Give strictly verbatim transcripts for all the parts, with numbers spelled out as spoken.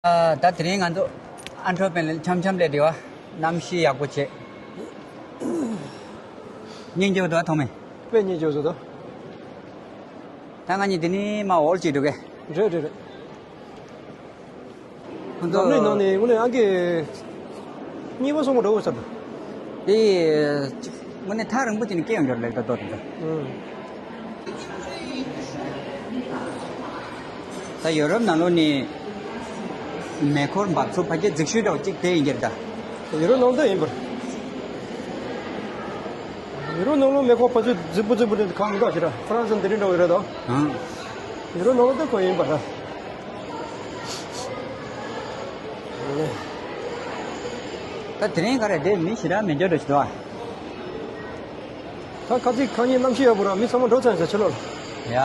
ཨ། ད་དེ་རིང་ང་ཚོ་ཨན་ཊོ་པན་ལ་འཆམ་འཆམ་ལས་འདི་བ་གནམ་གཤིས་ཡག་པོ་བྱས། སྙིང་རྗེ་པོ་འདུག་ཨ། ཐོག་མེད། དཔེ་སྙིང་རྗེ་པོ་ཞིག་འདུག་ད་ང་གཉིས་འདི་ནས་མར་འོལ་ཅིག་འགྲོ་གི། རེད་རེད་རེད། ཁོང་ཚོ། འཛམ་གླིང་ནང་ནས་དངོས་གནས་ཨང་ཀི་གཉིས་པ་གསུམ་པ་འགྲོ་དགོས་ས་འདུག་དེ་ཅིག་དངོས་གནས་ཐག་རིང་པོ་ཅིག་ནས་སྐྱེལ་ཡོང་རྒྱུ་རེད་ལབ་ད་ལྟོ་དེ་ཚོ། ཨང་། ད་ཡོ་རོབ་ནང་ལོགས་ནས་མེ་འཁོར་འབབ་ཚུགས་ཕ་གི་རྫིག་ཤོས་འདྲ་བོ་གཅིག་དེ་ཡིན་གྱི་རེད་ད། ཡོ་རོབ་ནང་ལོགས་ཡིན་པར། ཡོ་རོབ་ནང་ལོགས་མེ་འཁོར་ཕ་ཚུལ་རྫིག་པོ་རྫིག་པོ་དེ་གང་ག་ཞིག་ར། ཧྥ་རན་སི་འདི་འདྲ་འདྲ་བོ་རེད་ད། ཨང་། ཡོ་རོབ་ནང་ལོགས་དེ་ཁོ་ཡིན་པར་ར། ད་དེ་རིང་ག་རེ་བསྡད་མི་ཞེ་དྲག་མི་འཇོག་འགྲོ་ཞིག་འདུག་ཨ། ད་ཁ་ཚིག་ཁ་ཉིན་གནམ་གཤིས་ཡག་པོ་ར། མི་ཚང་མ་འགྲོ་ཚར་ཟེར་ཕྱི་ལོགས་ལ། ཡ།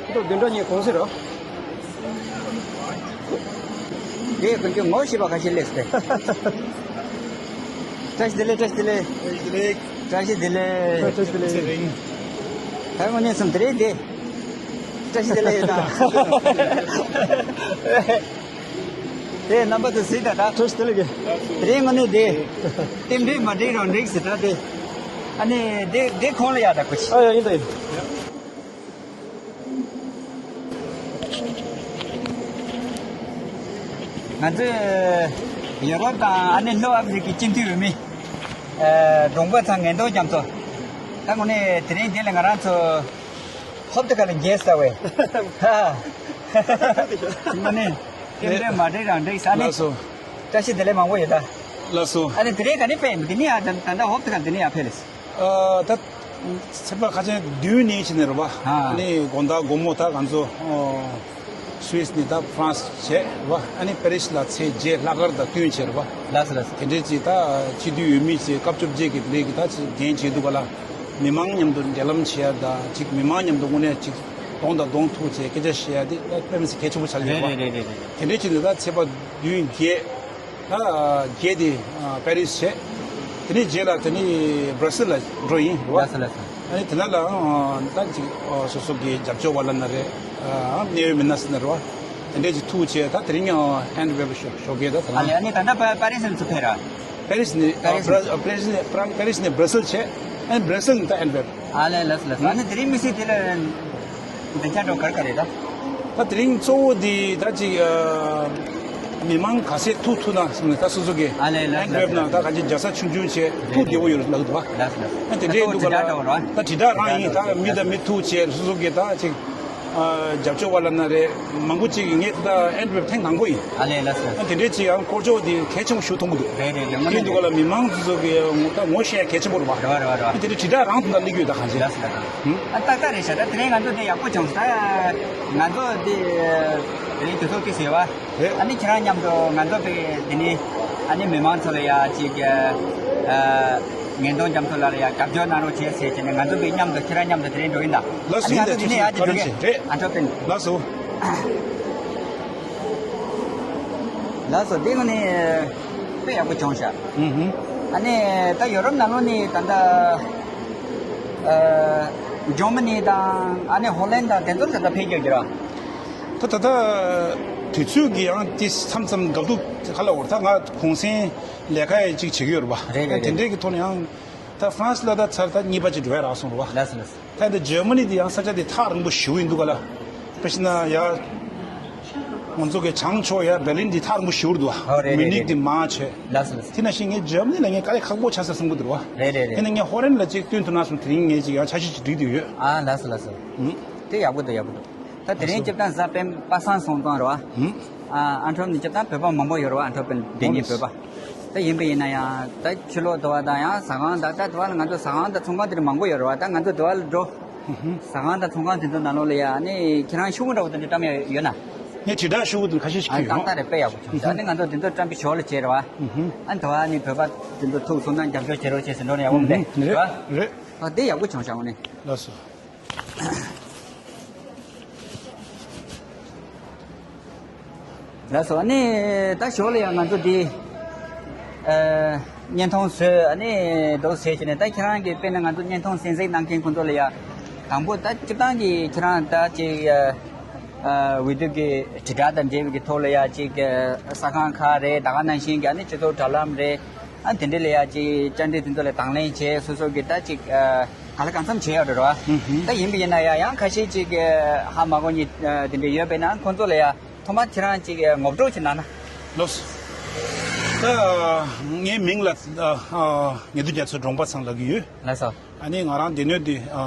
ཁོ་ཐོག་བདུན་ཕྲག་གཉིས་གོང་ཟེར་ར། དེ་ཀུན་གྱི་ངོ་ཤེས་པ་ཁ་ཤས་སླེབས་ཏེ། བཀྲ་ཤིས་བདེ་ལེགས། བཀྲ་ཤིས་བདེ་ལེགས། བཀྲ་ཤིས་བདེ་ལེགས། བཀྲ་ཤིས་བདེ་ལེགས། ད་དངོས་གནས་སམ་དེ་རེད་དེ། བཀྲ་ཤིས་བདེ་ལེགས་ཡོད་ད། དེ་རྣམ་པ་ཚོ་གཟིགས་དང་ད། བཀྲ་ཤིས་བདེ་ལེགས། དེ་རིང་དངོས་གནས་དེ། རྟེན་འབྲེལ་མ་འགྲིག་རང་འགྲིག་ཟེར་ད་དེ། ཨ་ནི་དེ་དེ་ཁོང་ལ་ཡག་ད་ཁུ་ཆི། ཨ་ཡ་ཡིན་ད་ཡིན། ང་ཚོས་ཡོ་རོབ་དང་ཨ་ནི་ལྷོ་ཨ་ཕི་རི་ཀའི་སྤྱི་འཐུས་འོས་མི། ཨ། གྲོང་པ་ཚང་ངན་རྟོག་རྒྱ་མཚོ། ད་དངོས་གནས་དེ་རིང་འདི་ལ་ང་རང་ཚོ། ཧོབ་ཏེ་ཁ་ལ་རྒྱལ་ས་བས། ཧ། དངོས་གནས། རྟེན་འབྲེལ་མ་འགྲིག་རང་འགྲིག་ས་ནི། ལགས་སོ། བཀྲ་ཤིས་བདེ་ལེགས་མང་པོ་ཡོད་ད། ལགས་སོ། ཨ་ནི་དེ་རིང་ག་ནས་ཕེབས་འདི་ནི་ཨ་ད་ད་ད་ཧོབ་ཏེ་ཁ་འདི་ནས་ཡར་ཕེབས་ལེ། ཨ། ད་ཚེས་པ་ཁ་ཆེ་བདུན་ནས་ཕྱིན་ནས་རེད་པ། ཨ། ཨ་ནི་དགོང་དག་དགོང་མོ་ད་ང་ཚོ། ཨོ། སུད་སི་ནས་ད་ཧྥ་རན་སི་བྱས་རེད་པ། ཨ་ནི་པེ་རི་སི་ལ་ཚེས་བརྒྱད་ལྷག་དཀར་དང་བསྟུན་བྱས་རེད་པ། ལགས་སོ་ལགས་སོ། དེ་འདྲའི་ཅིག་ད་སྤྱི་འཐུས་འོས་མི་ཅིག་སྐབས་བཅོ་བརྒྱད་ཀྱི་ལས་ཀྱི་ད་ཅིག་འགན་བྱེད་འདུག་ག་ལ། མི་མང་མཉམ་དུ་འབྲེལ་ལམ་བྱེད་ཡ་ད་ཅིག་མི་མང་མཉམ་དུ་དངོས་གནས་ཅིག་གདོང་དང་གདོང་ཐུག་བྱས་སྐད་ཆ་བཤད་ཡ་དེ་ད་དཔེ་མི་སྲིད་གལ་ཆེན་པོ་ཆགས་ཡོད་རེད་པ། རེད་རེད་རེད་རེད། དེ་འདྲའི་ཅིག་ནས་ད་ཚེས་པ་བདུན་བརྒྱད། ད་བརྒྱད་དེ་པེ་རི་སི་བྱས། དེ་ནས་རྗེས་ལ་དེ་ནས་བྷར་སེལ་ལ་འགྲོ་ཡིན་རེད་པ། ལགས་སོ་ལགས་སོ། ཨ་ནི་དེ་ན་ལའང་ད་ཅིག་སོ་སོ་གི་རྒྱབ་སྐྱོར་བ་ལབ་ན་རེད། གནད་ཡོད་མི་སྣ་ཟེར་ན་རེད་པ། དེ་འདྲས་ཅིག་ཐུག་བྱས་ད་དེ་རིང་ཡང་ཨན་ཊི་ཝེར་པ་ཞོགས་ཞོགས་ཀས་ད་ད་ཨ་ལེ། ལ་ཨ་ནི་ད་ལྟ་པ་པེ་རི་སི་ནས་ཚུར་ཕེབས་ར། པེ་རི་སི་ནས་པེ་རི་སི་ནས། པེ་རི་སི་ནས་པེ་རི་སི་ནས་བྷར་སེལ་བྱས། ཨ་ནི་བྷར་སེལ་ནས་ད་ཨན་ཊི་ཝེར་པ། ཨ་ལེ་ལགས་སོ་ལགས་སོ། ཨ་ནི་དེ་རིང་དམིགས་བསལ་དེ་ལ་འདི་ཆ་འགྲོ་གར་ག་རེད་ད། ད་དེ་རིང་གཙོ་བོ་འདི་ད་ཅིག་ཨ། མི་མང་ག་ཚད་ཐུག་ཐུབ་ན་བསམ་ནས་ད་སོ་སོ་གི་ཨ་ལེ་ལགས་ཨན་ཊི་ཝེར་པ་ནང་ད་ག་ཅིག་རྒྱལ་ས་ཆུང་ཆུང་བྱས་ཐུག་བདེ་པོ་ཡོད་རེད་ལབ་འདུག་བ། ལགས་སོ་ལགས་སོ། ཨ་དེ་འདྲའི་འདུག་ག་ལ། ད་དྲིལ་བསྒྲགས་རང་ཡིན། ད་མི་དང་མི་ཐུག་བྱས་སོ་སོ་གི་ད་ཅིག་ཨ། རྒྱབ་སྐྱོར་བ་ལབ་ན་རེད། མང་པོ་ཅིག་ངས་ད་ཨན་ཊི་ཝེར་པ་ཐེངས་དང་པོ་ཡིན། ཨ་ལེ་ལགས་སོ། ཨ་དེ་འདྲའི་ཅིག་ཡང་སྐོར་ཅོག་དེ་གལ་ཆེན་པོ་ཞིག་མཐོང་གི་འདུག་རེད་རེད་རེད། དངོས་གནས་དེ་འདུག་ག་ལ། མི་མང་ཚོ་གི་ད་ངོ་ཤེས་ཡ་གལ་ཆེན་པོ་རེད་བ། རེད་བ་རེད་བ་རེད་བ། ཨ་དེ་འདྲའི་དྲིལ་བསྒྲགས་རང་དང་སླེབས་ཀྱི་ཡོད་ད་གང་ཅི། ལགས་སོ་ལགས་སོ། ཨ་ཏག་ཏག་རེད་ཤག་ད་དེ་རིང་ང་ཚོ་དེ་ཡག་པོ་བྱུང་སོང་། ད་ང་ཚོ་དེ་དེ་རིང་དུས་ཚོད་ཏོག་ཙམ་ཡོད་བ། རེད། ཨ་ནི་ཁྱེད་རང་མཉམ་དུ་ང་ཚོ་དཔེ་དེ་ནི་ཨ་ནི་མི་མང་ཚོ་ལ་ཡ་ཅིག་ཨ། ངན་གདོང་རྒྱ་མཚོ་ལགས་ལ་ཡ་རྒྱབ་སྐྱོར་གནང་རོགས་བྱེད་ཟེར་བྱས་ནས་ང་ཚོ་དཔེ་མཉམ་དུ་ཁྱེད་རང་མཉམ་དུ་དེ་རིང་འགྲོ་གི་ཡིན་ད། ལགས་སོ། ཨ་ནི་ཡིན་ད། ང་ཚོ་དེ་ནས་ཡ་ཅིག་འགྲོ་གི་ཡིན། རེད། ཨ་ཅོ་ཏན། ལགས་སོ། ལགས་སོ། དེ་ངོ་ནས་དཔེ་ཡག་པོ་བྱུང་ཤག་ཨུ་ཧུ། ཨ་ནི་ད་ཡོ་རོབ་ནང་ལོགས་ནས་ད་ལྟ་ཨ། འཇར་མ་ནི་དང་ཨ་ནི་ཧོ་ལན་དང་དེ་ཚོར་ད་ལྟ་ཕེབས་ཀྱི་ཡོད་ཀྱི་ར། ད་ད་ལྟ་དུས་ཚོད་ཀྱི་ཡང་དེ་མཚམས་མཚམས་འགབ་འདུག་ག་ལ་འོར། ད་ང་གུང་སེང་ལས་ཀ་ཡང་ཅིག་བྱེད་ཀྱི་ཡོད་རེད་པ། རེད་རེད་དེ་རེད། འདྲའི་གི་ཐོག་ནས་ཡང་ད་ཧྥ་རན་སི་ལ་ད་ཚར་ད་གཉིས་པ་ཅིག་འགྲོ་ཡ་རག་སོང་རེད་པ། ལགས་སོ་ལགས་སོ། ད་འདི་འཇར་མ་ནི་འདི་ཡང་ས་ཆ་འདི་ཐག་རིང་པོ་ཞེ་པོ་ཡིན་འདུག་ག་ལ། དཔེ་བཞག་ན་ཡ། ང་ཚོ་གི་བྱང་ཕྱོགས་ཡ་བྷེར་ལིན་འདི་ཐག་རིང་པོ་ཞེ་པོ་འདུག་བ། ཨོ་རེད་རེད་རེད། མིའུ་ནིག་འདི་མང་ཆེ། ལགས་སོ་ལགས་སོ། དེ་ནང་བཞིན་ངས་འཇར་མ་ནི་ལ་ངས་དཀའ་ལས་ཁག་པོ་ཆགས་ས་བསམ་གི་འདུག་བ། རེད་རེད་རེད། དེ་ནས་ངས་ཧོ་ལན་ལ་ཅིག་བསྟུན་ཐུབ་ན་བསམ། དེ་རིང་ངས་ཅིག་ཡང་འཆར་གཞི་ཅིག་སྒྲིག་བསྡད་ཡོད། ཨ་ལགས་སོ་ལགས་སོ། ཨུ། དེ་ཡག་པོ་འདུག་ཡག་པོ་འདུག་ད་དེ་རིང་ལགས་སོ། སྤྱིར་བཏང་གཟའ་སྤེན་པ་སངས་སོང་ཙང་རེད་བ། ཨུ། ཨ། ཨན་ཊོབ་ནས་སྤྱིར་བཏང་བོད་པ་མང་པོ་ཡོད་རེད་བ། ཨན་ཊོབ་པན་འདི་ཉིད་བོད་པ། ད་ཡིན་པ་ཡིན་ན་ཡང་ད་ཕྱི་ལོགས་དུ་བ་དང་ཡང་ཟ་ཁང་དང་ད་དུ་བ་ལ་ང་ཚོ་ཟ་ཁང་དང་ཚོང་ཁང་དེ་འདྲ་མང་པོ་ཡོད་རེད་བ། ད་ང་ཚོ་དུ་བ་ལ་འགྲོ། ཟ་ཁང་དང་ཚོང་ཁང་དེ་ཚོ་ནང་ལོགས་ལ་ཡ་ཨ་ནི་ཁྱེད་རང་ཤོག་བུ་འདྲ་བོ་དེ་འདྲ་བཀྲམ་ཡ་ཡོད་ན། ངས་དྲིལ་བསྒྲགས་ཤོག་བུ་དེ་ཁ་ཤས་ཤིག་ཨ་ཁྱེར་ཡོང་། ཏག་ཏག་རེད། དཔེ་ཡག་པོ་བྱུང་། ཨ་ནི་ང་ཚོ་དེ་ཚོ་བཀྲམ་པའི་ཞོར་ལ་བྱས་རེད་བ། ཨ་ནི་དུ་བ་ནི་བོད་པ་དེ་ཚོ་ཐུག་སོང་ན་རྒྱབ་སྐྱོར་བྱེད་རོགས་བྱེད་ཟེར་འགྲོ་ན་ཡག་པོ་མི་འདུག་རེད་རེད་བ། ཨ་དེ་ཡག་པོ་བྱུང་ཤག་དངོས་གནས། ལགས་སོ། ལགས་སོ། ཨ་ནི་ད་ཞོར་ལ་ཡང་ང་ཚོ་འདི་ཨ་བརྙན་ཐུང་བཟོས། ཨ་ནི་འདུག་ཟེར་བྱས་ནས་ད་ཁྱེད་རང་གིས་དཔེར་ན་ང་ཚོ་བརྙན་ཐུང་གསན་གཟིགས་གནང་མཁན་ཁོང་ཚོ་ལ་ཡང་དང་པོ་ད་སྤྱིར་བཏང་གི་ཁྱེད་རང་ད་ཅིག་ཨ་ འོས་བསྡུ་གི་དྲིལ་བསྒྲགས་དང་འབྲེལ་བའི་གི་ཐོག་ལ་ཡ་ཅིག་ས་ཁང་ཁག་རེད། ད་ག་ནང་བཞིན་གྱི་ཨ་ནི་སྤྱི་ཚོགས་དྲ་ལམ་རེད། ཨ་དེ་འདྲ་ལ་ཡ་ཅིག་བཅར་འདྲི་དེ་ཚོ་ལ་དང་ལེན་བྱས། སོ་སོ་གི་ད་ཅིག་ག་ལ་གང་འཚམ་བྱས་ཡོད་རེད་བ། ཧུམ་ཧུམ། ད་ཡིན་པ་ཡིན་ན་ཡ་ཡང་ཁ་ཤས་ཅིག་ཧ་མ་གོ་མཁན་དེ་འདྲ་ཡོད་པས་ན་ཁོང་ཚོ་ལ་ཡ་ཐོག་མར་ཁྱེད་རང་ཅིག་ངོ་སྤྲོད་ཅིག་གནང་ན། ལགས་སོ། ད་ངའི་མིང་ལ་ཉེ་དུ་རྒྱ་མཚོ་འབྲོང་པ་ཚང་ལབ་ཀྱི་ཡོད། ལགས་སོ། ཨ་ནི་ང་རང་སྡེ་སྣོད་འདི་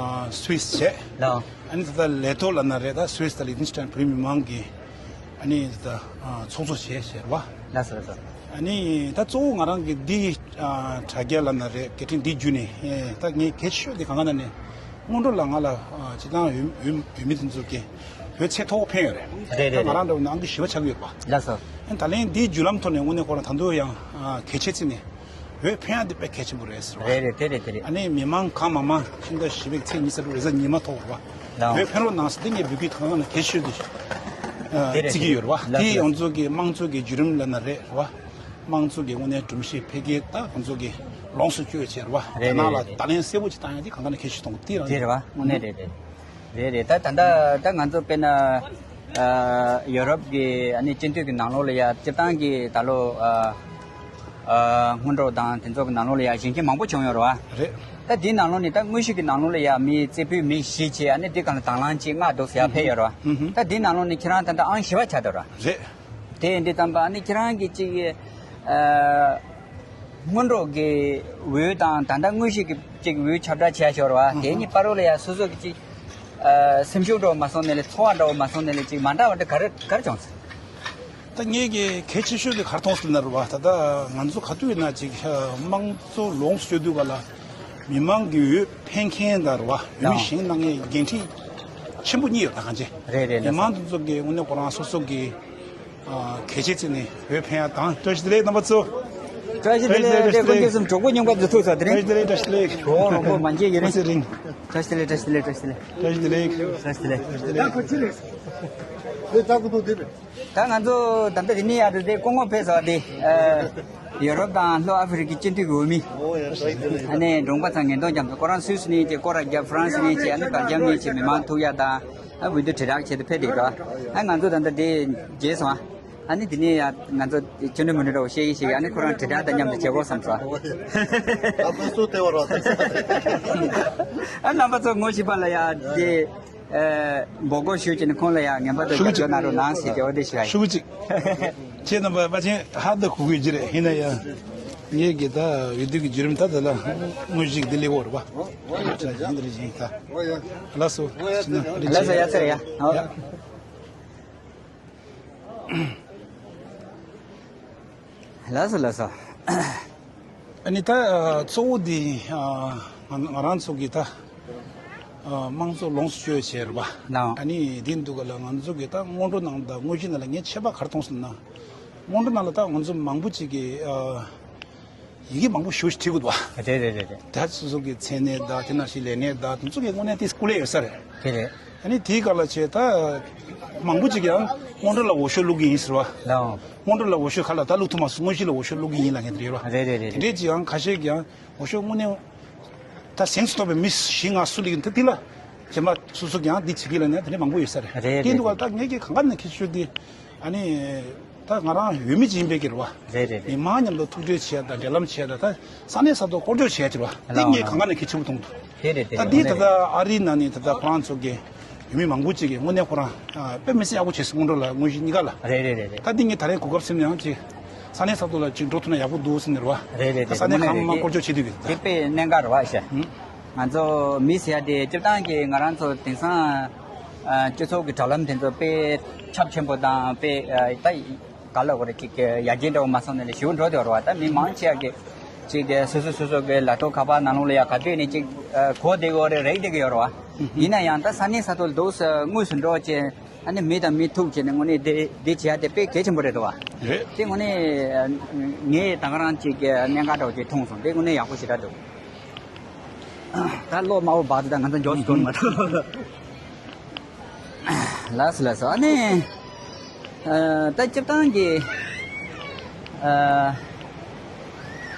སུད་སི་བྱས། ལགས། ཨ་ནི་ད་ལྟ་ལས་ཐོག་ལབ་ན་རེད། ད་སུད་སི་དང་ལི་ཐན་སི་ཊན་བོད་མི་མང་གི་ཨ་ནི་ད་ཚོགས་གཙོ་བྱས་བྱས་རེད་བ། ལགས་སོ་ལགས་སོ། ཨ་ནི་ད་གཙོ་བོ་ང་རང་གི་འདི་དྲ་རྒྱ་ལབ་ན་རེད། སྐད་འཕྲིན་འདི་བརྒྱུད་ནས་ད་ངས་གལ་ཆེ་ཤོས་འདི་གང་ག་ན་ནས་སྔོན་འགྲོ་ལ་ང་ལ་སྤྱི་བཏང་འོས་འོས་འོས་མི་དེ་ཚོ་གི་བོད་ཚད་མཐོ་པོ་ཕན་ཡོད་རེད། རེད་རེད་ད་ང་རང་འདྲ་བོ་ནང་གི་བཞི་པ་ཆགས་ཀྱི་ཡོད་པ། ལགས་སོ། ཨ་ནི་ད་ལན་འདིའི་བརྒྱུད་ལམ་ཐོག་ནས་དངོས་གནས་ཁོ་རང་ད་དུང་ཡང་གལ་ཆེ་བརྩིས་ནས། བོད་ཕན་ཡག་འདི་དཔེ་གལ་ཆེན་པོ་རེད་ཟེར་བ། རེད་རེད། དེ་རེད་དེ་རེད། ཨ་ནི་མི་མང་གང་མང་མང་ཕྱི་ཟླ་བཞི་པའི་ཚེས་ཉི་ཤུ་རྩ་དྲུག་རེས་གཟའ་ཉི་མ་ཐོག་རེད་བ། ལགས། བོད་ཕན་རོགས་གནང་ཟེར་འདི་ངས་འབོད་སྐུལ་གང་ག་ནས་གལ་ཆེ་ཤོས་འདི་དེ་རེད་བརྩི་གི་ཡོད་རེད་བ། ལགས་དེ་ལགས། ཡོངས་རྫོགས་ཀྱི་དམངས་གཙོ་གི་བརྒྱུད་རིམ་ལབ་ན་རེད་རེད་བ། དམངས་གཙོ་གི་དངོས་གནས་སྒྲོམ་གཞི་འཕེལ་རྒྱས་ད་ཁོང་ཚོ་གི་ལོངས་སུ་སྤྱོད་བྱས་རེད་བ། རེད་རྒྱ་ནག་རེད་ལ་རེད། ད་ལན་གསལ་པོ་ཅིག་བཏང་ཡག་འདི་གང་ག་ནས་གལ་ཆེ་ཤོས་མཐོང་གི་འདི་རང་དེ་རེད་བ། དངོས་གནས་རེད་རེད། རེད་རེད། ད་ད་ལྟ་ད་ང་ཚོ་དཔེར་ན་ཨ་ཡོ་རོབ་ཀྱི་ཨ་ནི་སྤྱི་འཐུས་ཀྱི་ནང་ལོགས་ལ་ཡ་སྤྱིར་བཏང་གི་ད་ལོ་ཨ་ཨ་སྔོན་འགྲོ་དང་དེ་ཚོ་གི་ནང་ལོགས་ལ་ཡ་གཞོན་སྐྱེས་མང་པོ་བྱུང་ཡོད་རེད་བ། རེད། ད་འདིའི་ནང་ལོགས་ནས་ད་དངོས་གཞི་གི་ནང་ལོགས་ལ་ཡ་མི་རྩེ་ཕུད་མི་བཞི་བྱས་ཨ་ནི་འདི་གང་ལ་དང་བླངས་ཅིག་མངགས་འདུག་ཟེར་ཡ་ཕེབས་ཡོད་རེད་བ། ཧུམ་ཧུམ། ད་འདིའི་ནང་ལོགས་ནས་ཁྱེད་རང་ད་ལྟ་ཨང་བཞི་པ་ཆགས་འདུག་ར། རེད། དེ་འདི་ཙམ་པ་ཨ་ནི་ཁྱེད་རང་གི་ཅིག་ཨ་སྔོན་འགྲོ་གི་འོས་དང་ད་ལྟ་དངོས་གཞི་གི་ཅིག་འོས་ཁྱབ་བསྒྲགས་བྱས་ཤོར་བ་དེ་གཉིས་བར་རོ་ལ་ཡ་སོ་སོ་གི་ཅིག་ཨ་སེམས་ཤུགས་འདྲ་བོ་མ་སོང་ནས་ལས་ཚོར་བ་འདྲ་བོ་མ་སོང་ནས་ལས་ཅིག་མ་འདྲ་བ་འདྲ་ག་རེ་ག་རེ་བྱུང་སོང་། ད་ངས་ཀྱི་གལ་ཆེ་ཤོས་དེ་ག་རེ་མཐོང་སོང་ལབ་ན་རེད་བ། ད་ལྟ་ང་ཚོ་ག་དུས་ཡིན་ན་ཅིག་དམངས་གཙོ་ལོངས་སུ་སྤྱོད་དུས་ག་ལ་མི་མང་གི་འོས་འཕེན་མཁན་དང་རེད་བ། འོས་མི་བཞེངས་གནང་མཁན་འགན་འཁྲི་ཆེན་པོ་གཉིས་ཡོད་ད་གང་ཅི། རེད་རེད་མི་རེད། མང་དེ་ཚོ་གི་དངོས་གནས་ཁོ་རང་སོ་སོ་གི་ཨ་གལ་ཆེ་བརྩིས་ནས་འོས་འཕེན་ཡ་དང་། བཀྲ་ཤིས་བདེ་ལེགས་རྣམ་པ་ཚོ། བཀྲ་ཤིས་བདེ་ལེགས། བཀྲ་ཤིས་བདེ་ལེགས། སྐུ་མཁྱེན་གསུམ་གྲོགས་པོ་སྙིང་པ་འཛུལ་ཐུག་ས་དེ་རིང་། བཀྲ་ཤིས་བདེ་ལེགས། བཀྲ་ཤིས་བདེ་ལེགས། ཞོ་རོང་པོ་མ་འཇལ་ཡི་རིང་། མ་ཚེ་རིང་། བཀྲ་ཤིས་བདེ་ལེགས། བཀྲ་ཤིས་བདེ་ལེགས། བཀྲ་ཤིས་བདེ་ལེགས། བཀྲ་ཤིས་བདེ་ལེགས། བཀྲ་ཤིས་བདེ་ལེགས། ད་ང་ཚོ་ད་ལྟ་དེ་ནས་ཡར་དེ་སྐུ་ངོ་ཕེབས་ས་དེ་ཨ་ཡོ་རོབ་དང་ལྷོ་ཨ་ཧྥེ་རི་ཁའི་སྤྱི་འཐུས་ཀྱི་འོས་མི། ཨ་ནི་འབྲོང་པ་ཚང་ངན་གདོང་རྒྱ་མཚོ། ཁོ་རང་སུད་སི་ནས་ཅིག་སྐོར་ར་རྒྱབ། ཧྥ་རན་སི་ནས་ཅིག་ཨ་ནི་སྦེལ་ཇམ་ནས་ཅིག་མི་མང་ཐུག་ཡ་དང་ཨ་འོས་བསྡུ་དྲིལ་བསྒྲགས་བྱེད་དུ་ཕེབས་བསྡད་འདུག་ཨ་ང་ཚོ་ད་ལྟ་དེ་མཇལ་སོང་ཨ། ཨ་ནི་དེ་ནས་ཡ་ང་ཚོ་ཅི་འདྲ་མི་འདྲ་འདྲ་བོ་བཤད་ཀྱི་བཤད་ཀྱི། ཨ་ནི་ཁོ་རང་དྲིལ་བསྒྲགས་དང་མཉམ་དུ་བྱེད་དགོས་བསམ་སོང་། ཨ་ཁོ་སུ་དེ་བ་རོ། ཨ་རྣམ་པ་ཚོ་ངོ་ཤེས་པ་ལ་ཡ་དེ་ཨ་འབོད་སྐུལ་ཞུས་བྱས་ནས་ཁོང་ལ་ཡ་ངན་པ་དང་ཞུ་རྒྱབ་སྐྱོར་གནང་རོགས་གནང་ཟེར་དེ་འོ་དེ་ཞུ་ཡ་ཡིན། ཞུ་གཅིག་ཁྱེད་རྣམ་པ་པ་ཆེན་ཧ་ད་གུ་གུ་ཅི་རེད། ཡིན་ན་ཡང་ངེད་ཀྱི་ད་འོས་བསྡུ་གི་བརྒྱུད་རིམ་ད་ད་ལ་དངོས་གཞི་འདི་ལས་འོར་བ། ཡིན་འདི་རེད་ཡིན་ད། ལགས་སོ། ལགས་སོ་ཡ་ཚེ་རེད་ཡ། ལགས་སོ་ལགས་སོ། ཨ་ནི་ད་གཙོ་བོ་འདི་ང་ང་རང་ཚོ་གི་ད་དམངས་གཙོ་ལོངས་སུ་སྤྱོད་བྱས་རེད་པ། ལགས། ཨ་ནི་འདི་འདུག་ག་ལ་ང་ཚོ་གི་ད་སྔོན་འགྲོ་ནང་ད་དངོས་གཞི་ནང་ལ་ངས་ཆད་པ་ག་རེ་མཐོང་སོང་ན། སྔོན་འགྲོ་ནང་ལ་ད་ང་ཚོ་མང་པོ་ཅིག་གི་ཡི་གེ་མང་པོ་ཞེ་པོ་ཞིག་བྲིས་དགོས་འདུག་བ། རེད་རེད་རེད་རེད། ད་སོ་སོ་གི་མཚན་གནས་དང་དེ་ནང་བཞིན་ལས་གནས་དང་དེ་ཚོ་གི་དངོས་གནས་དེ་སྐུ་ལས་ཡོད་ས་རེད། དེ་རེད། ཨ་ནི་དེའི་སྐབས་ལ་བྱས་ད་མང་པོ་ཅིག་ཡང་སྔོན་འགྲོ་ལ་འོས་ཤོག་བླུག་གི་ཡིན་ཟེར་བ། ལའོ། སྔོན་འགྲོ་ལ་འོས་ཤོག་ཁ་ལ་ད་བླུག་ཐུབ་མ་སོང་། དངོས་གཞི་ལ་འོས་ཤོག་བླུག་གི་ཡིན་ལབ་མཁན་དེ་རེད་བ། རེད་རེད་རེད་རེད། དེ་འདྲས་ཅིག་ཡང་ཁ་ཤས་ཀྱིས་ཡང་འོས་ཤོག་དངོས་གནས་ད་གཟེངས་སུ་ཐོན་པའི་མི་བཞི་ལྔ་སུ་སླེབས་ཀྱི་འདུག་དེ་ལ་རྗེས་མ་སོ་སོ་གིས་ཡང་འདི་བྱེད་ཀྱི་ལབ་ནས་དེ་འདྲས་མང་པོ་ཡོད་ས་རེད། རེད་དེ་རེད་འདུག་བ། རེད། ད་ངེད་ཀྱིས་གང་ག་ནས་ཁྱེད་ཚོ་འདི་ཨ་ནི། ད་ང་རང་འོས་མི་ཅིག་ཡིན་པའི་གི་རེད་བ། རེད་རེད་རེད། མི་མང་མཉམ་དུ་ཐུག་འཕྲད་བྱས་དང་འབྲེལ་ལམ་བྱས་དང་ད་ས་གནས་ས་ཐོག་སྐོར་སྐྱོད་བྱས་ཀྱི་རེད་བ། འདི་ངས་གང་ག་ནས་གལ་ཆེན་པོ་མཐོང་འདུག་དེ་རེད་དེ་ད་རེད། འདི་ད་ལྟ་ཨ་རིའི་ནང་ནས་ད་ལྟ་ཁོ་རང་ཚོ་གི་འོས་མི་མང་པོ་ཅིག་གིས་དངོས་གནས་ཁོ་རང་དཔེ་མི་སྲིད་ཡག་པོ་བྱས་སོང་། སྔོན་འགྲོ་ལ་དངོས་གཞི་གཉིས་ཀ་ལ། རེད་རེད་རེད་རེད། ད་འདི་ངས་ད་རེས་གོ་སྐབས་ཟིན་ནས་ཡང་ཅིག་ས་གནས་ས་ཐོག་ལ་ཅིག་འགྲོ་ཐུབ་ན་ཡག་པོ་འདུག་ཟེར་ནས་རེད་བ། རེད་རེད་ད་ས་གནས་གང་མང་སྐོར་སྐྱོད་བྱེད་དུས་གི་ད། དེ་དཔེ་གནད་འགག་རེད་བ་ཤ། ཧུམ། ང་ཚོ་མི་ཟེར་ཡ་དེ་སྤྱིར་བཏང་གི་ང་རང་ཚོ་དེང་སང་ཨ་སྤྱི་ཚོགས་ཀྱི་དྲ་ལམ་དེ་ཚོ་དཔེ་ཁྱབ་ཆེན་པོ་དང་དཔེ་ཨ་ད་ག་ལ་གོ་རེ་ཅིག་ཡར་རྒྱས་འདྲ་བོ་མ་སོང་ནས་ལས་ཞེ་པོ་འགྲོ་བསྡད་ཡོད་རེད་བ། ད་མི་མང་ཆེ་བ་གི་ཅིག་སོ་སོ་སོ་སོ་གི་ལག་ཐོག་ཁ་པར་ནང་ལོགས་ལ་ཡ་ག་དུས་ནས་ཅིག་གོ་བསྡད་ཀྱི་ཡོད་རེད། རེག་བསྡད་ཀྱི་ཡོད་རེད་བ། ཡིན་ན་ཡང་ད་ས་གནས་ས་ཐོག་ལ་འདུག་ས་དངོས་སུ་འགྲོ་བྱས་ཨ་ནི་མི་དང་མི་ཐུག་བྱས་ནས་དངོས་གནས་དེ་དེ་བྱེད་ཡ་དེ་དཔེ་གལ་ཆེན་པོ་རེད་འདུག་བ། རེད། དེ་དངོས་གནས་ངས་ད་ག་རང་ཅིག་གནད་འགག་འདྲ་བོ་ཅིག་མཐོང་སོང་། དེ་དངོས་གནས་ཡག་པོ་ཞེ་དྲག་འདུག་ད་ལོ་མང་པོ་བར་དུ་ད་ང་ཚོ་འབྱོར་སོང་མ་ཐུབ། ལགས་སོ་ལགས་སོ། ཨ་ནི་ཨ་ད་སྤྱིར་བཏང་གི་ཨ་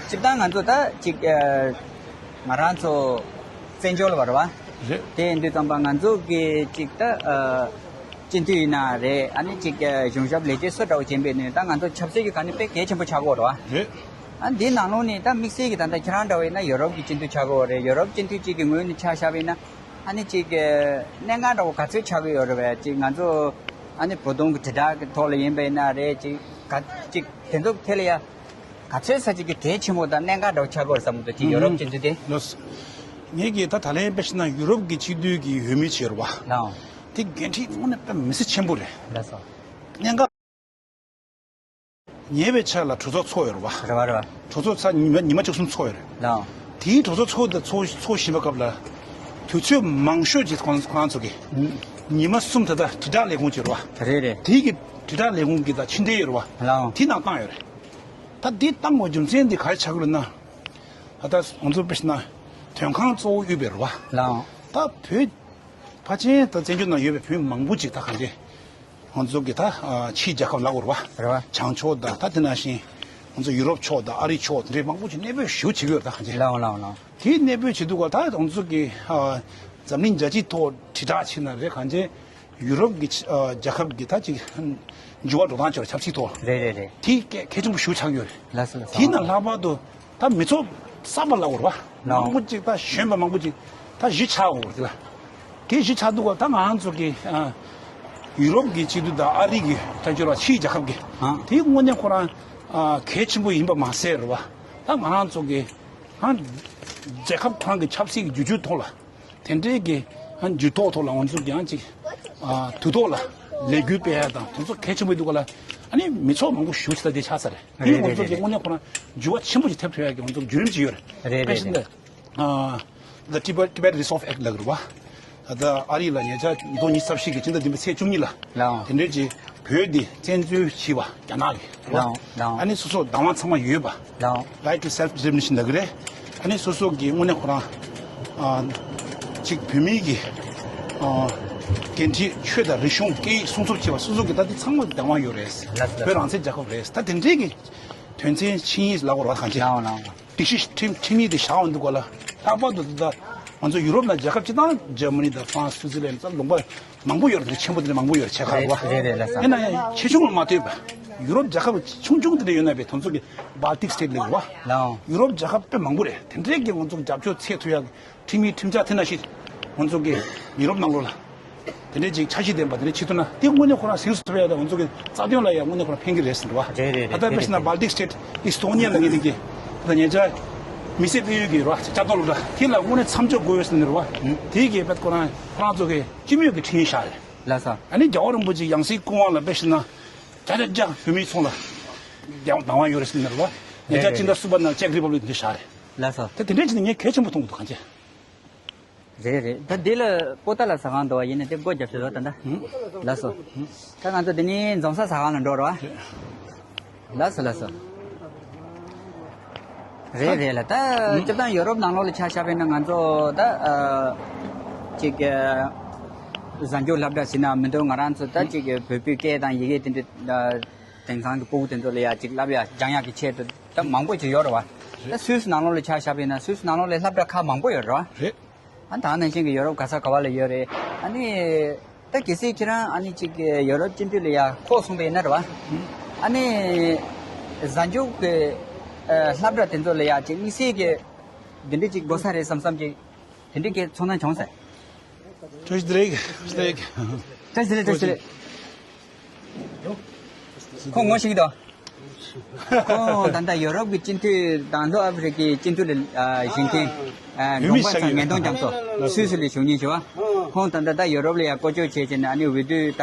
སྤྱིར་བཏང་ང་ཚོ་ད་ཅིག་ཨ་ང་རང་ཚོ་བཙན་བྱོལ་བ་རེད་བ། རེད། དེ་ཡིན་དུས་ཙམ་པ་ང་ཚོ་གི་ཅིག་ད་ཨ་ སྤྱི་འཐུས་ཡིན་ན་རེད། ཨ་ནི་ཅིག་གཞུང་ཞབས་ལས་བྱེད་སུ་འདྲ་བོ་ཡིན་པ་ཡིན་ན་ད་ང་ཚོ་ཆབ་སྲིད་ཀྱི་ག་ནས་དཔེ་གལ་ཆེན་པོ་ཆགས་ཀྱི་ཡོད་རེད་བ། རེད། ཨ་འདིའི་ནང་ལོགས་ནས་ད་དམིགས་བསལ་གྱི་ད་ལྟ་ཁྱེད་རང་འདྲ་བོ་ཡིན་ན་ཡུ་རོབ་ཀྱི་སྤྱི་འཐུས་ཆགས་ཀྱི་ཡོད་རེད། ཡུ་རོབ་སྤྱི་འཐུས་གཅིག་གི་ངོས་ནས་ཆ་བཞག་པ་ཡིན་ན་ཨ་ནི་ཅིག་གནད་འགག་འདྲ་བོ་ག་ཚོད་ཆགས་ཀྱི་ཡོད་རེད་བས། ཅིག་ང་ཚོ་ཨ་ནི་བོད་དོན་གྱི་དྲིལ་བསྒྲགས་ཀྱི་ཐོག་ལ་ཡིན་པ་ཡིན་ན་རེད། ཅིག་ག་ཅིག་དེ་ཚོ་ཐད་ལ་ཡ་ག་ཚོད་ས་ཅིག་གི་གལ་ཆེན་པོ་དང་གནད་འགག་འདྲ་བོ་ཆགས་ཀྱི་ཡོད་རེད་བསམ་གྱི་འདུག་ཅིག་ཡུ་རོབ་སྤྱི་འཐུས་དེ། ལགས་སོ། ངེད་ཀྱིས་ད་ད་ལན་དཔེ་བཞག་ན་ཡུ་རོབ་ཀྱི་སྤྱི་འཐུས་ཀྱི་འོས་མི་ཅིག་ཡོད་རེད་བ། ལགས། དེ་འགན་འཁྲི་དངོས་གནས་དཔེ་མི་སྲིད་ཆེན་པོ་རེད། ལགས་སོ། གནད་འགག་ཉེ་བའི་ཆར་ལ་གྲོས་ཚོགས་ཚོགས་ཡོད་རེད་བ། རེད་བ་རེད་བ། གྲོས་ཚོགས་ཚར་ཉི་མ་ཉི་མ་བཅུ་གསུམ་ཚོགས་ཡོད་རེད། ལགས། དེའི་གྲོས་ཚོགས་ཚོགས་དང་ཚོགས་ཚོགས་བཞིན་པའི་སྐབས་ལ་དུས་ཚོད་མང་ཤོས་ཅིག་ཁོང་ཁོ་རང་ཚོ་གིས་ཨུམ། ཉི་མ་གསུམ་ད་ལྟ་དྲིལ་བསྒྲགས་ལས་ཁུངས་ཅིག་ཡོད་རེད་བ། རེད་རེད། དེའི་གི་དྲིལ་བསྒྲགས་ལས་ཁུངས་ཀྱི་ད་ཕྱི་འབྲེལ་ཡོད་རེད་བ། ལགས། དེའི་ནང་བཏང་ཡོད་རེད། ད་འདི་བཏང་བའི་རྒྱུ་མཚན་འདི་ག་རེ་ཆགས་ཀྱི་རེད་ན། ད་ལྟ་ང་ཚོ་དཔེ་བཞག་ན་དོན་ཁང་གཙོ་བོ་དབུས་པ་རེད་བ། ལགས། ད་བོད་ཕལ་ཆེར་ད་བཙན་བྱོལ་ནང་ཡོད་པའི་བོད་མི་མང་པོ་ཅིག་ད་གང་ཅི་ང་ཚོ་གི་ད་ཕྱིའི་རྒྱལ་ཁབ་ལབ་དགོས་རེད་བ། རེད་བ། བྱང་ཕྱོགས་དང་ད་དེ་ནང་བཞིན་ང་ཚོ་ཡུ་རོབ་ཕྱོགས་དང་ཨ་རི་ཕྱོགས་དེ་འདྲའི་མང་པོ་ཅིག་གནས་སྤོས་ཞེ་པོ་བྱེད་ཀྱི་ཡོད་རེད་ད་གང་ཅི། ལགས་འོང་ལགས་འོང་ལགས་འོང་། དེའི་གནས་སྤོས་བྱེད་དུས་སྐབས་ད་ང་ཚོ་གི་འཛམ་གླིང་རྒྱལ་སྤྱིའི་ཐོག་དྲིལ་བསྒྲགས་བྱས་ན་རེད་གང་ཅི། ཡུ་རོབ་ཀྱི་ཨ་རྒྱལ་ཁབ་ཀྱི་ད་ཅིག་འགྱུར་བ་འགྲོ་སྟངས་ཅིག་ཆབ་སྲིད་ཐོག་ལ། རེད་རེད་རེད། དེ་གལ་གལ་ཆེན་པོ་ཞེ་པོ་ཆགས་ཡོད་རེད། ལགས་སོ་ལགས་སོ། དེས་ན་ལྷག་པར་དུ་ད་མི་ཚོགས་གསར་པ་ལབ་དགོས་རེད་བ། ལགས། མང་པོ་ཅིག་ད་གཞོན་པ་མང་པོ་ཅིག་ད་གཞི་ཆགས་དགོས་རེད་ལ། དེ་གཞི་ཆགས་འདུག་ག་ད་ང་རང་ཚོ་གི་ཨ་ཡུ་རོབ་ཀྱི་སྤྱི་འཐུས་དང་ཨ་རི་གི་ད་ཅོ་ར་ཕྱིའི་རྒྱལ་ཁབ་ཀྱི་ཨ་དེ་དངོས་གནས་ཁོ་རང་ཨ་གལ་ཆེན་པོ་ཡིན་པ་མ་ཟད་རེད་བ། ད་ང་རང་ཚོ་གི་ཨ་རྒྱལ་ཁབ་ཁོ་རང་གི་ཆབ་སྲིད་ཀྱི་འགྱུར་འགྱུར་ཐོག་ལ། དེ་འདྲའི་གི་ཨ་འགྱུར་ཐོག་ཐོག་ལ་ང་ཚོ་ཀྱང་ཅིག་ཨ་དུས་ཐོག་ལ་ལས་འགུལ་སྤེལ་ཡ་དང་དེ་ཚོ་གལ་ཆེན་པོ་འདུག་ག་ལ། ཨ་ནི་མི་ཚོགས་མང་པོ་ཞེ་པོ་ཅིག་ད་དེ་ཆགས་ས་རེད། དེ་རེད་ང་ཚོ་རེད་གི་རེད། དངོས་གནས་ཁོ་ན་འགྱུར་བ་ཆེན་པོ་ཞིག་ཐེབས་ཐུབ་ཡ་གི་ང་ཚོ་བརྒྱུད་རིམ་ཅིག་ཡོད་རེད། རེད་དཔེ་རེད་བཞིན་རེད། དུ་ཨ་The Tibet Tibet Resolve Act ལབ་གི་རེད་བ། ད་ཨ་རི་ལ་ཉེ་ཆར་ཉིས་སྟོང་ཉི་ཤུ་རྩ་བཞི་གི་ཕྱི་ཟླ་བདུན་པའི་ཚེས་བཅུ་གཉིས་ལ། ལའང་། དེ་འདྲའི་ཅིག་བོད་འདི་བཙན་འཛུལ་བྱས་པ་རྒྱ་ནག་གིས་རེད་བ། ལའང་ལའང་། ཨ་ནི་སོ་སོ་བདག་དབང་ཚང་མ་ཡོད་པ། ལའང་། Right to self determination ལབ་གི་རེད། ཨ་ནི་སོ་སོ་གི་དངོས་གནས་ཁོ་རང་ཨ་ཅིག་བོད་མིའི་གི་ཨ་འགན་འཁྲི་ཆོས་དང་རིག་གཞུང་སྐད་ཡིག་སྲུང་སྐྱོབ་བྱས་པ་སོ་སོ་གི་ད་འདི་ཚང་མ་བདག་དབང་ཡོད་རེད། ལགས་སོ་ལགས་སོ། བོད་རང་བཙན་རྒྱལ་ཁབ་རེད། ད་དེ་འདྲའི་གི་དོན་ཚན་ཆིངས་ཡིག་ལབ་དགོས་རེད་བ་གང་ཅི། ལའང་ལའང་། སྒྲིག་གཞི་ཁྲིམས་ཁྲིམས་ཡིག་དེ་བཞག་འོང་འདུག་ག་ལ། ལྷག་པར་དུ་ད་ང་ཚོ་ཡུ་རོབ་ནང་རྒྱལ་ཁབ་སྤྱི་དང་འཇར་མ་ནི་དང་ཧྥ་རན་སི་སུའུ་ཙི་ལན་ད་ལུང་པ་མང་པོ་ཡོད་རེད། ཆེན་པོ་དེ་འདྲ་མང་པོ་ཡོད་རེད་ཆེ་ཁག་རེད་བ། རེད་རེད་ལགས་སོ། ཡིན་ན་ཡང་ཆེ་ཆུང་ལ་མ་ལྟོས་པ་ཡུ་རོབ་རྒྱལ་ཁབ་ཆུང་ཆུང་དེ་འདྲ་ཡོད་ན་བས་དེ་ཚོ་གི་Baltic State ལབ་ཡོད་བ། ལའང་། ཡུ་རོབ་རྒྱལ་ཁབ་དཔེ་མང་པོ་རེད། དེ་འདྲའི་གི་ང་ཚོ་རྒྱབ་སྐྱོར་ཚད་ཐུབ་ཡག་གི་ཁྲིམས་ཡིག་ཁྲིམས་འཆར་དེ་ནང་བཞིན་ང་ཚོ་གི་ཡུ་རོབ་ནང་ལོགས་ལ། དེ་འདྲའི་ཅིག་འཆར་གཞི་ལྡན་པ་དེ་འདྲ་ཆེད་དུ་ན་དེ་དངོས་གནས་ཁོ་རང་ཟིན་ཐུབ་ཡ་དང་ང་ཚོ་གི་རྩ་དོན་ལ་ཡང་དངོས་གནས་ཁོ་རང་ཕན་གི་རེད་ཟེར་བ། རེད་རེད་ད་ལྟ་རེད་དཔེ་བྱས་ན་རེད། Baltic State Estonia ལ་ངེས་དེ་གི་ད་ཉེ་ཆར་མི་སེར་སྤེལ་ཡུལ་གི་རེད་བ་བཅའ་སྡོད་ལ་དེ་ལ་དངོས་གནས་མཚམས་འཇོག་དགོས་ཡོད་ཟེར་ནི་རེད་བ། དེ་གི་བེད་ཁོ་རང་ཁོ་རང་ཚོ་གི་སྤྱི་མོས་ཀྱི་ཁྲིམས་ཡིག་བཞག་རེད། ལགས་སོ། ཨ་ནི་རྒྱལ་བ་རིན་པོ་ཆེ་ཡང་སྲིད་སྐུ་དབང་ལ་དཔེ་བྱས་ན་བརྒྱ་ཆ་བརྒྱ་བོད་མིའི་ཚོགས་ལ་བདག་དབང་ཡོད་རེད་ཟེར་ནི་རེད་བ། ཉེ་ཆར་རེད་སྤྱི་ཟླ་གསུམ་པ་ནང་ཅེག་རི་པབ་ལིག་དེ་བཞག་རེད། ལགས་སོ། དེ་དེ་འདྲའི་ཅིག་ནི་ངས་གལ་ཆེན་པོ་མཐོང་གི་འདུག་གང་ཅི། རེད་རེད། ད་འདི་ལ་པོ་ཏཱ་ལ་ཟ་ཁང་འདུག་བ། ཡིན་ན་དེ་སྒོ་རྒྱབ་ཤོག་ད་ད། ལགས་སོ། ད་ང་ཚོ་འདི་ནས་འཛོམས་ས་ཟ་ཁང་ལ་འགྲོ་རོགས། ལགས་སོ་ལགས་སོ། རེད་རེད་ལ་ད་སྤྱིར་བཏང་ཡོ་རོབ་ནང་ལོགས་ལ་ཆ་བཞག་པ་ཡིན་ན་ང་ཚོ་ད་ཅིག་གཟའ་མཇུག་སློབ་གྲྭ་ཟིན་ན་མི་འདུག་ང་རང་ཚོ་ད་ཅིག་བོད་པའི་སྐད་དང་ཡི་གེ་དེ་འདྲ་དེང་སང་གི་ཕྲུ་གུ་དེ་ཚོ་ལ་ཡ་ཅིག་བསླབ་ཡ་སྦྱང་ཡ་གི་ཆེད་དུ་ད་མང་པོ་ཅིག་ཡོད་རེད་བ། ད་སུད་སི་ནང་ལོགས་ལ་ཆ་བཞག་པ་ཡིན་ན་སུད་སི་ནང་ལོགས་ལ་སློབ་གྲྭ་ཁག་མང་པོ་ཡོད་རེད་བ། རེད། ཨ་ད་ནང་བཞིན་གྱི་ཡོ་རོབ་ག་ས་ག་བ་ལ་ཡོད་རེད། ཨ་ནི་ད་གལ་སྲིད་ཁྱེད་རང་ཨ་ནི་ཅིག་ཡོ་རོབ་སྤྱི་འཐུས་ལ་ཡ་ཁོག་སོང་པ་ཡིན་ན་རེད་བ། ཨ་ནི་གཟའ་མཇུག་གི་སློབ་གྲྭ་དེ་ཚོ་ལ་ཡ་ཅིག་དམིགས་བསལ་གྱི་འདི་འདྲ་ཅིག་དགོས་ས་རེད་བསམ་བསམ་ཅིག་དེ་འདྲ་གི་ཚོར་སྣང་བྱུང་ས། བཀྲ་ཤིས་བདེ་ལེགས། བཀྲ་ཤིས་བདེ་ལེགས། བཀྲ་ཤིས་བདེ་ལེགས། བཀྲ་ཤིས་བདེ་ལེགས། ཁོང་ངོ་ཤེས་ཀྱི་འདུག་ཁོང་ད་ལྟ་ཡོ་རོབ་ཀྱི་སྤྱི་འཐུས་དང་ལྷོ་ཨ་ཧྥི་རི་ཀའི་སྤྱི་འཐུས་ལ་བཞེངས་མཁན་ཡུལ་མི་ངན་ཤ་ཉེ་ཉེ་སྟོང་རྒྱ་མཚོ་སུད་སི་ལ་བཞུགས་མཁན་ཞིག་བ། ཁོང་ད་ལྟ་ད་ཡོ་རོབ་ལ་ཡང་སྐོར་སྐྱོད་བྱས་བྱས་ནས་ཨ་ནི་འོས་བསྡུ་ད་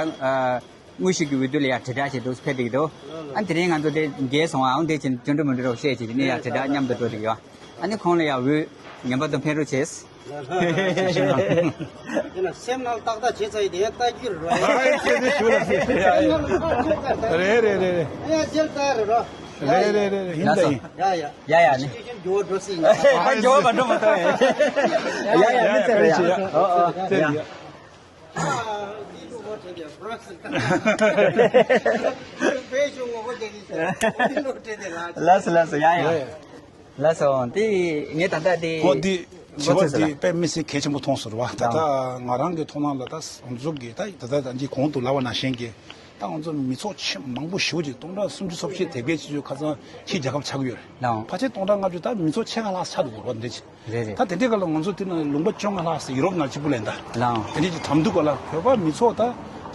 དངོས་གཞི་གི་འོས་བསྡུ་ལ་ཡང་དྲིལ་བསྒྲགས་བྱེད་འདུག་ཕེབས་བསྡད་ཀྱི་འདུག་ཨ་དེ་རིང་ང་ཚོ་དེ་རྒྱལ་སོང་ཨང་དེ་བྱས་ནས་བརྩོན་འགྲུས་མི་འགྲོ་རོགས་བཤད་བྱས་ནས་ཡང་དྲིལ་བསྒྲགས་མཉམ་དུ་འགྲོ་བསྡད་ཀྱི་ཡོད། ཨ་ནི་ཁོང་ལ་ཡང་འོས་ངན་པ་དང་ཕན་རོགས་བྱས། དེ་ན་སེམས་ནང་ཏག་ཏག་བྱས་ཚར་ཡིན་དེ་ཡང་ལྟ་རྒྱུ་རེད་རོ། རེད་རེད་རེད་རེད། ཡ་རྗེས་ལྟ་རེད་རོ། རེད་རེད་རེད་རེད། ཡིན་ད་ཡིན། ཡ་ཡ། ཡ་ཡ་ནི། ཅི་ཅི་འགྱུར་བ་འགྲོ་སྲིད་ཡིན། ཨ་འགྱུར་བ་མ་འགྲོ་མ་གཏོགས། ཡ་ཡ་ནི་ཚེ་རེད་ཡ། ཨོ་ཨོ་ཡ། ལགས་སོ་ལགས་སོ་ཡ་ཡ། ལགས་སོ་དེ་ངས་ད་ལྟ་དེ། ཨོ་དེ། དྲི་བ་འདི་དཔེ་མི་སྲིད་གལ་ཆེན་པོ་མཐོང་སོང་རེད་བ། ད་ལྟ་ང་རང་གི་མཐོང་སྣང་ལ་ད་ང་ཚོ་གི་ད་ད་ད་ད་འདི་གོང་དུ་ལབ་པ་ནང་བཞིན་གྱི་ད་ང་ཚོ་མི་ཚོགས་ཆེ་མང་པོ་ཞེ་པོ་ཅིག་སྟོང་ཕྲག་སུམ་ཅུ་སོ་བཞི་དེབ་སྐྱེལ་བྱེད་ཆོག་ཁ་སང་ཕྱི་རྒྱལ་ཁབ་ཆགས་ཀྱི་ཡོད་རེད། ལའང་། ཕལ་ཆེར་སྟོང་ཕྲག་ལྔ་བཅུ་ད་མི་ཚོགས་ཆེ་ཁག་ལྷག་ཆགས་འདུག་གོ་རེད་འདི་ཅི། རེད་རེད། ད་དེ་འདྲའི་སྐབས་ལ་ང་ཚོ་དེ་ན་ལུང་པ་བཅོ་ལྔ་ལྷག་ཟེར་ཡུ་རོབ་ནང་གཅིག་པུ་ལེན་ད། ལའང་། དེ་འདྲའི་ཅིག་གྲམ་འདུག་ག་ལ་བོད་པ་མི་ཚོགས་ད་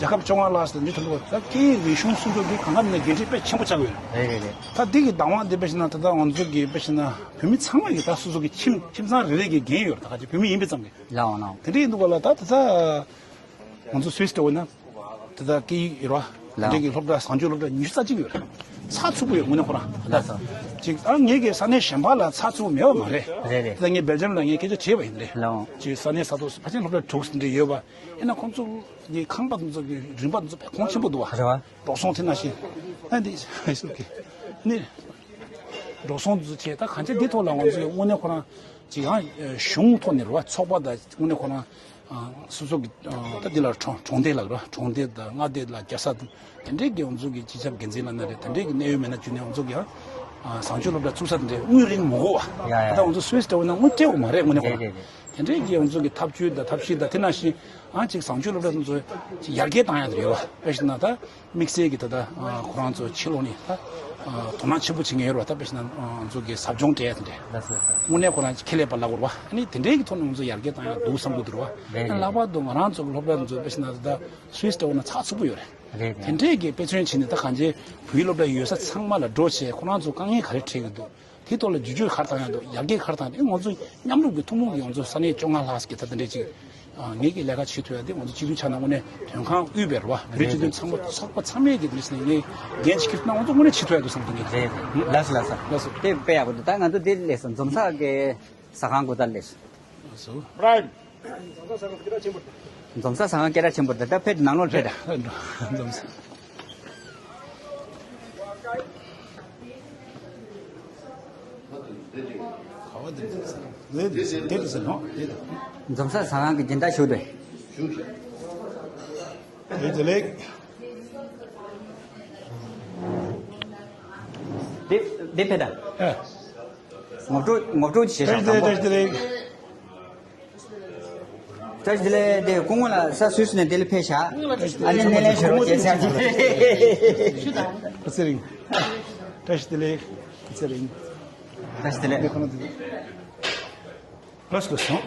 རྒྱལ་ཁབ་བཅོ་ལྔ་ལྷག་ཟེར་འདི་གྲམ་འདུག་ག་ད་སྐད་རིག་གཞུང་སྲུང་སྐྱོབ་འདི་གང་ག་ནས་འགན་འཁྲི་དཔེ་ཆེན་པོ་ཆགས་ཀྱི་ཡོད་རེད། རེད་རེད་རེད། ད་འདི་གི་བདག་དབང་འདི་དཔེ་བྱས་ན་ད་ལྟ་ང་ཚོ་གི་དཔེ་བྱས་ན་བོད་མི་ཚང་མ་གི་ད་སོ་སོ་གི་ཁྱིམ་ཁྱིམ་ཚང་རེ་རེ་གི་འགན་ཡོད་རེད། ད་ག་ཅིག་བོད་མི་ཡིན་པའི་ཙམ་གི། ལའང་ལའང་། དེ་འདྲ་ཡིན་འདུག་ག་ལ་ད་ད་ད་ང་ཚོ་སུད་སི་འདྲ་བོ་ན་ད་ད་སྐད་ཡིག་ཡོད་ར། ལའང་། དེ་འདྲ་གི་སློབ་གྲྭ་བཟང་སྤྱོད་སློབ་གྲྭ་ཉི་ཤུ་རྩ་གཅིག་ཡོད་རེད། ཚགས་ཚུད་པོ་ཡོད་དངོས་གནས་ཁོ་རང་། ལགས་སོ། ཅིག་ཨ་ངེད་ཀྱི་ས་གནས་གཞན་པ་ལ་ཚགས་ཚུད་པོ་མེད་པ་མ་རེད། རེད་རེད། ད་ངས་སྦེལ་ཇམ་ལ་ངས་སྐད་ཆ་དྲིས་པ་ཡིན་རེད། ལའང་། ཅིག་ས་གནས་ས་ཐོག་ཕལ་ཆེར་སློབ་གྲྭ་དྲུག་འདྲ་ཡོད་པ། ཡིན་ན་ཁོང་ཚོ་གི་ཁང་པ་དེ་ཚོ་གི་རིན་པ་དེ་ཚོ་དཔེ་གོང་ཆེན་པོ་འདུག་བ། རེད་བ། འགྲོ་སོང་དེ་ནང་བཞིན། ཨ་འདི་ཤུགས་ཀྱིས་ནི་འགྲོ་སོང་དེ་ཚོ་བྱས་ད་གང་ཅི་འདི་ཐོག་ལ་ང་ཚོས་དངོས་གནས་ཁོ་རང་ཅིག་ཡང་གཞུང་ཐོག་ནས་རེད་བ། ཚོགས་པ་དང་དངོས་གནས་ཁོ་རང་སོ་སོ་གི་ད་འདི་ལ་གྲོང་གྲོང་སྡེ་ལ་རེད་བ། གྲོང་སྡེ་དང་མངའ་སྡེ་ལ་རྒྱལ་ས་དང་དེ་འདྲའི་གི་ང་ཚོ་གི་སྤྱི་ཁྱབ་འགན་འཛིན་ལ་ན་རེད། དེ་འདྲའི་གི་གནད་ཡོད་མེད་ན་བརྒྱུད་ནས་ང་ཚོ་གི་ཡང་བཟང་སྤྱོད་སློབ་གྲྭ་བཙུགས་ས་དེ་འདྲའི་དངུལ་རིན་མི་དགོས་བ། ཡ་ཡ། ད་ང་ཚོ་སུད་སི་འདྲ་བོ་ན་དངུལ་སྤྲད་དགོས་མ་རེད་དངོས་གནས་ཁོ་རང་། རེད་རེད་རེད། དེ་འདྲའི་གི་ང་ཚོ་གི་ཐབས་ཇུས་དང་ཐབས་ཤེས་དང་དེ་ནང་བཞིན་ཨང་ཅིག་བཟང་སྤྱོད་སློབ་གྲྭ་ཚོ་ཅིག་ཡར་རྒྱས་བཏང་ཡ་དེ་ཡོད་བ། དཔེ་བཞག་ན་ད་དམིགས་བསལ་གྱི་ད་ལྟ་ཁོ་རང་ཚོ་ཕྱི་ལོགས་ནས་ད་དོ་སྣང་ཆེན་པོ་བྱེད་མཁན་ཡོད་རེད་བ། ད་དཔེ་བཞག་ན་ང་ཚོ་གི་ཟབ་སྦྱོང་སྤྲད་ཡ་དེ་འདྲ། ལགས་སོ་ལགས་སོ། དངོས་གནས་ཁོ་རང་ཁྱད་ལས་པ་ལབ་དགོས་རེད་བ། ཨ་ནི་དེ་འདྲའི་གི་ཐོག་ནས་ང་ཚོ་ཡར་རྒྱས་བཏང་ཡ་འདུག་བསམ་གྱི་འདུག་རེད་བ། རེད་རེད། ལྷག་པར་དུ་ང་རང་ཚོ་གི་སློབ་གྲྭ་ཚོ་དཔེ་བཞག་ན་ད་ལྟ་སུད་སི་འདྲ་བོ་ན་ཚགས་ཚུད་པོ་ཡོད་རེད། རེད་རེད། དེ་འདྲས་ཀྱི་དཔེ་མཚོན་བྱས་ནས་ད་གང་ཅི་བོད་ཡིག་སློབ་གྲྭ་ཡོད་ས་ཚང་མ་ལ་འགྲོ་བྱས་ཁོ་རང་ཚོ་དཀའ་ངལ་ག་རེ་འཕྲད་ཀྱི་འདུག་དེ་ཐོག་ལ་བསྒྱུར་བཅོས་ག་རེ་བཏང་ཡ་འདུག་ཡར་རྒྱས་ག་རེ་བཏང་ཡ་འདུག་ང་ཚོ་མཉམ་རུབ་ཀྱི་ཐུན་མོང་གི་ང་ཚོ་ས་གནས་བཅོ་ལྔ་ལྷག་ཙམ་གྱི་ད་དེ་འདྲས་ཅིག་ངེད་ཀྱི་ལས་ཀ་བྱེད་ཐུབ་ཡ་དེ་ང་ཚོ་སྤྱི་འཐུས་ཆགས་ན་དངོས་གནས་དོན་ཁང་དབུས་པའི་རེད་བ། བོད་རིགས་སྤྱི་མཐུན་ཚོགས་པ་ཚང་མས་ཀྱི་དེ་འདྲས་ནས་ངས་འགན་ཅིག་འཁྱེར་ཐུབ་ན་ང་ཚོ་དངོས་གནས་བྱེད་ཐུབ་ཡ་འདུག་བསམ་གྱི་འདུག་ངས། རེད་རེད། ལགས་སོ་ལགས་སོ། ལགས་སོ། དེ་དཔེ་ཡག་པོ་འདུག་ད་ང་ཚོ་འདིར་སླེབས་སོང་། འཛོམས་ས་གི་ཟ་ཁང་གོ་ད་སླེབས་སོང་། ཨ་སོ། རའིབ། འཛོམས་ས་ཟ་ཁང་སྐད་གྲགས་ཆེན་པོ་རེད། ད་ཕེབས་ནང་ལོགས་ཕེབས་ད། འཛོམས་ས། ག་བ་འདི་འཛོམས་ས། འདི་འདི་ཟེར་ནོ། འདི་འདི། འཛོམས་ས་ཟ་ཁང་གི་སྦྱིན་བདག་ཞུ་དེ། འདི་འདི་ལེགས། འདི་འདི་ཕེབས་ད། ཨ། ངོ་སྤྲོད་ངོ་སྤྲོད་བྱེད་བཀྲ་ཤིས་བདེ་ལེགས། བཀྲ་ཤིས་བདེ་ལེགས། བཀྲ་ཤིས་བདེ་ལེགས། དེ་སྐུ་ངོ་ལ་ས་སུད་སི་ནས་དེ་ལ་ཕེབས་ཤག་ཨ་ནི་སྣེ་ལེན་ཞུ་རོགས་བྱེད་ཟེར་གྱི། ཨ་ཚེ་རིང་། བཀྲ་ཤིས་བདེ་ལེགས། ཨ་ཚེ་རིང་། བཀྲ་ཤིས་བདེ་ལེགས། ལགས་སོ།